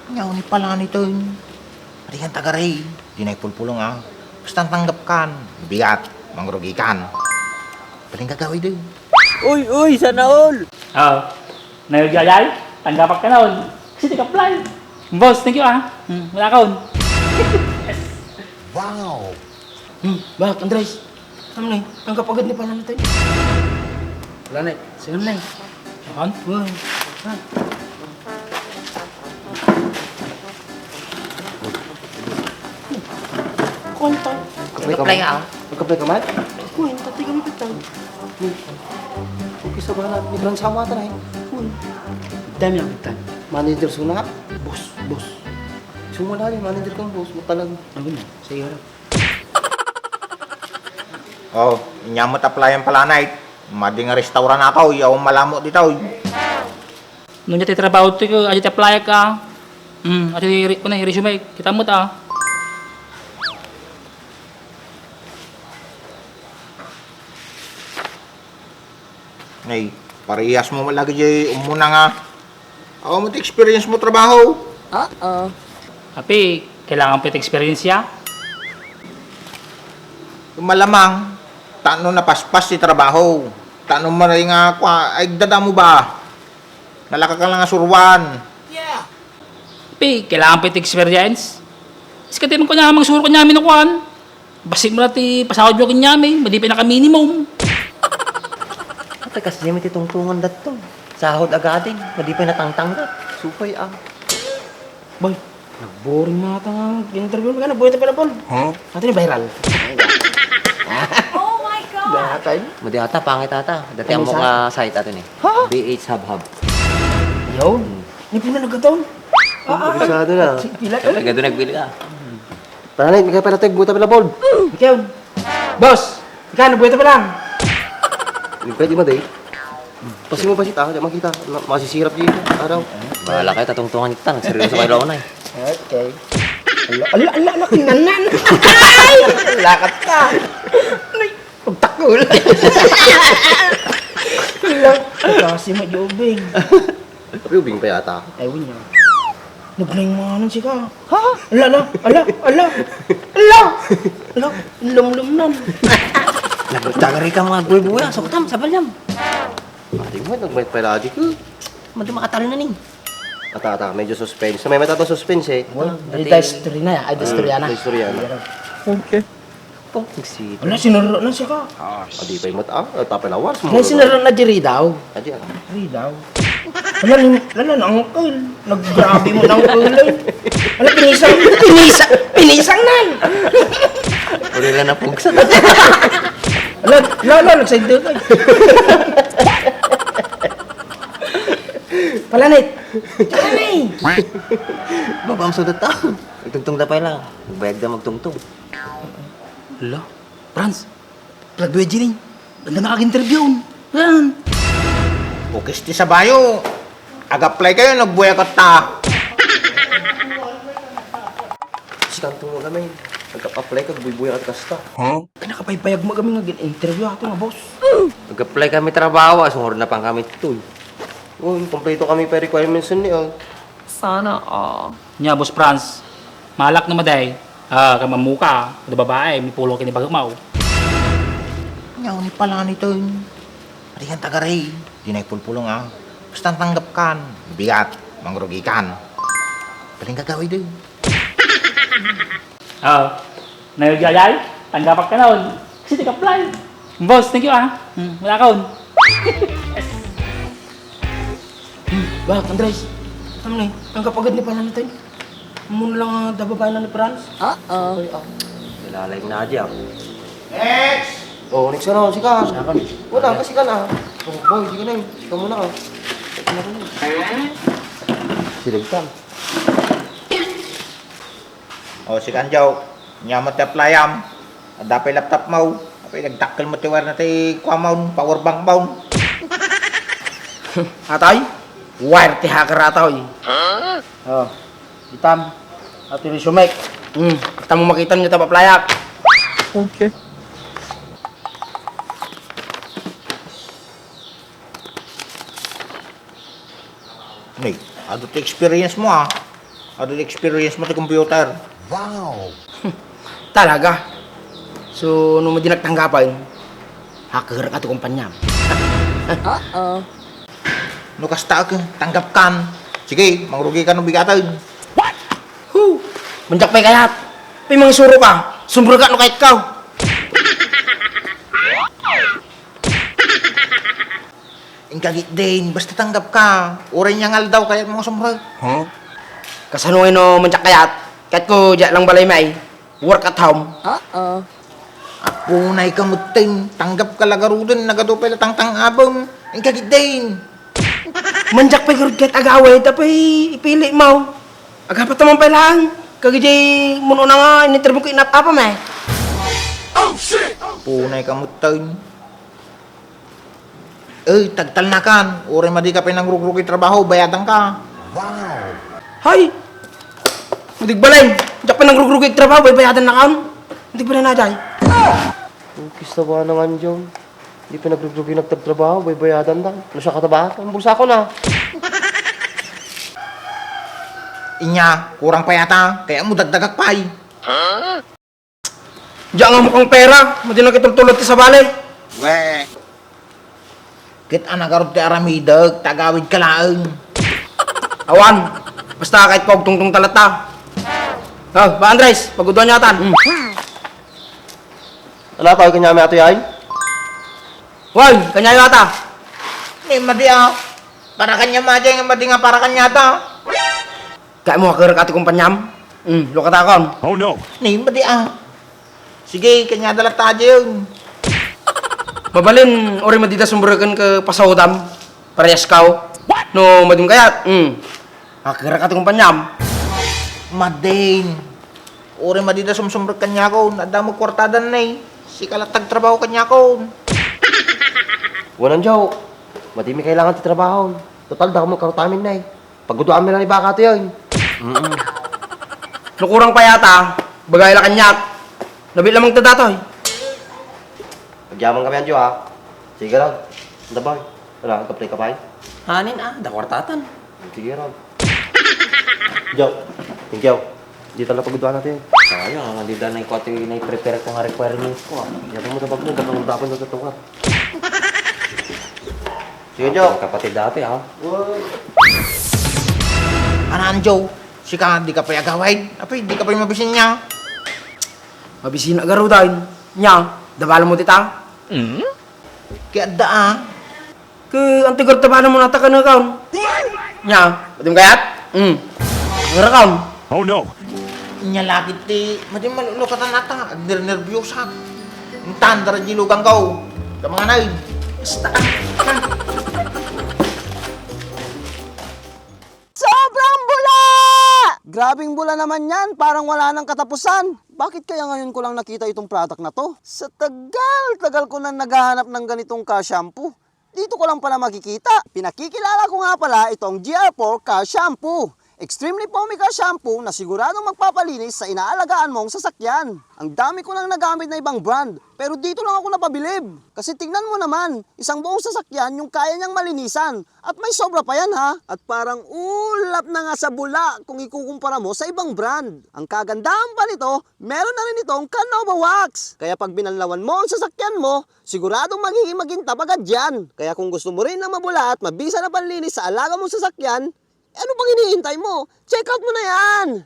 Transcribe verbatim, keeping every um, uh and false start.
Nya, ni pala nito. Adi kan tagaray. Di na ipulpulong, ah. Basta tanggap kan. Bigat. Mangrugi kan. Paling gagawin din. Uy, uy, sana all! Ah, na yung gayay? Tanggap ka noon. Kasi nag-apply. Boss, thank you, ah. Hmm, wala ka on. Wow! Hmm, bak, Andres. Ano na eh? Tanggap agad ni pala natin. Wala na eh. Sige na eh. Akan? Uy. Ah. Konta. Nag-apply ka, ah? Nag-apply ka man? Uy, ang tatay kami pitang. Okay, sa bahala. May branch sa mata na eh. Uy. Dami ang pitang. Manager suna? Boss, boss. Sumula rin, manager kang boss. Matalag. Ano na? Sa iyo lang. Oh, inya met applyan pala, Night. Madi nga restaurant ako, yaw malamo dito. No, nya ti trabaho ti ko, adi ti apply ka. Hmm, adi re-, kunay resume, kita mo ta. Nay, parehas mo lagi di umuna nga. Awan mo ti experience mo trabaho. Oo. Api, kailangan pa ti experience ya? Malamang, tano napaspas ti trabaho. Tano maray nga, kwa, ay dada mo ba? Nalaka ka lang nga suruan. Pi, kailangan pa iti experience. Iska ti man kunyamang suro kanyami no kuan. Basi mo na ti pasahod mo kanyami, madi pa naka-minimum. Ate, kasi mi ti tungtungan datto. Sahod agadin, madi pa natangtangga. Supay, ah. Boy, nag-boring na ata nga interview. Kaya nagbuhay tayo pala, Paul. Huh? Ato ni viral. Oh my God! Madi ata, pangit ata. Dati amo ka site ato ni. Ha? B H Hub Hub. Yo? Ni puna nagkataon? Bisado na. Pila ka? Nagado nagbil ka. Tara na, ikaw pala tayo, buta pala, Paul. Ikaw. Boss, ikaw, nabuhay pala. Yung pwede mo, day. Pasi mo, pasi, tao, di makita. Ma-, masisirap dito, araw. Bahala kayo, tatungtungan kita. Nagseryoso kayo lang na eh. Okay. Ala, ala, ala, ala, kinanan. Lakat ka. Ay, pagtakul. Ala, kasi mo, Jobing. Abi, ubing pa yata. Ay, unya. Naglaing manan sika. Ha? Ala, ala, ala, ala. Ala! Ala, lumlum nan. Nagtagari ka mga buhay-buhay, ah. Sukutam, sa balyam. Adi mo, nagbayat pa lagi ko. Madi makatal na ni. Ata, ata, medyo suspense. Sa may mata to suspense eh. Well, ay, dati da istorya na, ay, da istorya na. Da istorya na. Okay. Pag si Ala, sinurro na siya ka. Adi pa imot, ah, ay, papalawas mo. Ala, sinurro na diri daw. Adi, ah. Diri daw. Ala, nin-, ala, na, uncle. Naggrabe mo na, uncle, eh. Ala, pinisang, pinisang, pinisang nan. Wala na pugsa. Ala, ala, ala, nagsaydo ka. Palanit. Palanit. Babam sa data. Itungtong da pa ila. Bayag da magtungtong. Hala, Franz, nagbuya diri. Anda na kag-interview. Yan. Bukis ti sabayo. Ag-apply kayo, nagbuya ka ta. Sikanto mo kami. Nag-apply ka, buybuya ka kasta. Huh? Kanakapaypayag mo kami nga gin-interview ato nga boss. Nag-apply kami trabaho, asungod na pang kami toy. Oh, kompleto kami pa requirements ni, oh. Sana all. Nya, Boss Franz, malak na maday, ah, kamamuka, kada babae, mipulo kini bagmaw. Nya, ni pala nito, pati kan tagaray, di na ipulpulong, ah. Basta tanggap kan, bigat, mangrugi kan. Paling gagawin din. Ah, nayugyayay, tanggap ka noon. Kasi nag-apply. Boss, thank you, ah. Hmm, wala ka on. Bak, Andres, ano na eh? Ang kapagad ni pala natin. Muna lang ang dababayan na ni Franz. Oo. Okay, ah. Nilalay na dyan. Next! Oh, next ka na, sika. Sa akin. Wala, kasi ka na. Oh, boy, di ka na eh. Sika muna ka. Sika muna ka. Silig ka. Oh, si Kanjaw, nya mo ti apply-am. Adda pay laptop mo. Apay nagdakkel mo ti wire na ti kua mo, power bank mo. Atay, wire ti hacker atoy. Oh, itam. Ati resume. Hmm, kita mo makita niya tapa playak. Okay. Ni, adu ti experience mo, ah. Adu experience mo ti computer. Wow! Talaga? So, no madi nagtanggapan, hakerka ti kumpanyam. Oo. No kasta, tanggap kan. Sige, mangrugi ka no bigaten. What? Hu! Mandiak pay kayat. Pay mangisuro ka. Sumrek ka no kayat ka. Inka gitdin, basta tanggap ka. Uray niya nga aldaw, kayat mo nga sumrek. Huh? Kasano ngay no mandiak kayat? Kayat ko, diak lang balay may. Work at home. Oo. Apo, nay ka mutten. Tanggap ka la garuden, nagadu pay la tangtang-abem. Inka gitdin. Mandiak pay garud kayat agawid, apay ipili mo. Agapa ta man pay lang. Kagidiay, mun-una nga, in-interview ko inat-apa, may. Apo, nay ka mutten. Eh, tagtalnakan. Uray madi ka pay nangrugrug iti trabaho, bayadan ka. Wow! Hay! Madi balay, diak pay nangrugrug iti trabaho, baybayadan na kan. Madi balay na, jay. Ukis na ba na nga, Jong? Di pay nangrugrug nagtagtrabaho, baybayadan da. Ano siya katabaan? Ang bulsa ko na. Inya, kurang pay ata, kaya mo dagdagak pay. Diak nga mukang pera, madi nakitultulot ti sabali. We. Ket anagarod ti aramidek, tagawid ka laeng. Awan, basta kahit kog tungtung talata. Oh, ba Andres, paguduan niya atan. Hmm. Ala, tawag kanya may ato yan? Hoy, kanya yata. Ni madi ah. Para kanya madi nga madi nga para kanya ta. Kaya mo hakerka ti kumpanyam? Hmm, lukatakon. Oh no! Ni, madi, ah. Sige, kanya da latta aja yun. Mabalin, uray madida sumbreken ka pasaudam. Parehas kaw. What? No, madim kayat? Hmm. Hakerka ti kumpanyam. Madin. Uray madida sumsumrek kanyakon. Adda mo kwartadan, nay. Sika latta agtrabaho kanyakon. Wanan, Joe. Madimi kailangan ti trabaho. Total, dako mo karutamin, nay. Paguduan mi lang ni baka to yun. Mm-mm. No kurang pa yata, bagay la kaniak. Nabil lamang ta datoy. Agyaman kami, Anjo, ha? Sige, Rod. Anda, boy? Wala, nag-apply ka pa, eh? Hanin, ah, da kwartatan. Sige, Rod. Jo, thank you. Di talaga paguduan natin. Sayang, ah, di da na ikaw ito yung prepare ko nga requirements ko, ah. Yato mo sa bagay, dapat mo dapat nagkatukat. Sige, Jo. Kapatid dati, ha? Anaan, Joe? Sika, di ka pay agawid? Apay, di ka pay mabisin niya? Mabisin agarudan. Nya, dabala mo dita? Mm? Kaya da, ah. Ke, antigar tabala mo nata ka na kaon. Nya, pwede mo kayat? Mm. Ngara kaon. Oh, no! Nya lagi ti, madi malulukatan ata, agnernerbiosa. Intan, dara di lugang kao. Kamanganay. Basta ka. Sobrang bula! Grabing bula naman yan, parang wala nang katapusan. Bakit kaya ngayon ko lang nakita itong product na to? Sa tagal-tagal ko na naghahanap ng ganitong ka-shampoo. Dito ko lang pala makikita. Pinakikilala ko nga pala itong G R four Ka Shampoo. Extremely foamy ka shampoo na siguradong magpapalinis sa inaalagaan mong sasakyan. Ang dami ko nang nagamit na ibang brand, pero dito lang ako napabilib. Kasi tingnan mo naman, isang buong sasakyan yung kaya niyang malinisan. At may sobra pa yan, ha? At parang ulap na nga sa bula kung ikukumpara mo sa ibang brand. Ang kagandahan pa nito, meron na rin itong Canova Wax. Kaya pag binanlawan mo ang sasakyan mo, siguradong magiging magintab agad yan. Kaya kung gusto mo rin ng mabula at mabisa na panlinis sa alaga mong sasakyan, eh, ano pang hinihintay mo? Check out mo na yan!